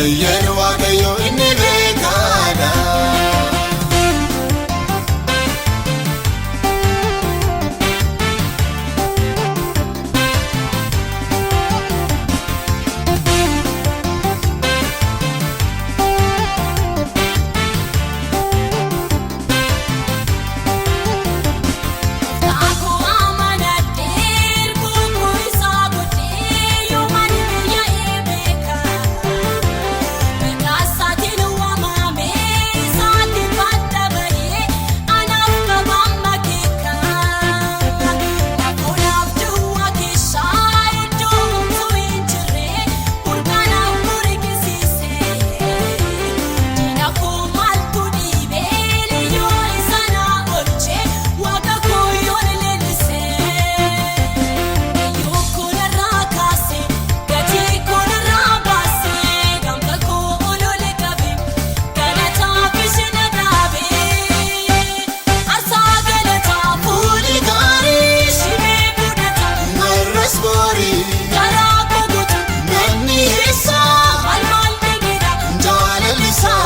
Eeyyeen Waaqayyo inni beekaadha. Taakuu amanadhee kuukuu isaa godhee yoomaan biyya eebeeka. Maqaa waamamee isaatti badda bahee anaaf qabaan makeeka. Lafoolaaf duwwaa keessaa iddoo homtuu hin jirre burqaanaaf burqisiise. Diina koo maaltu dhiibee liyyuu isa na oolchee waaqa koo yoon leellisee. Iyyuu kunarraa kaasee gatii kunarraa baasee gamta koo olole qabe galataaf ishee dhaabee. Asaa galataa fuulli gaarii shibee budhata Narras boorii garaa koo guutu namni isaa maal maal dhigidha jaalalli isaa.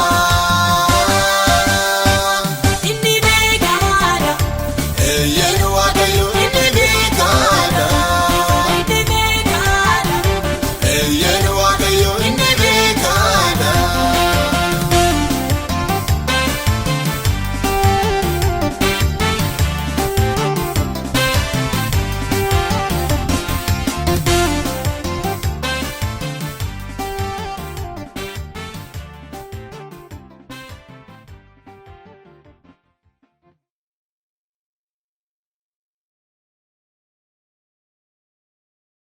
Inni beekamaadha. Eeyyeen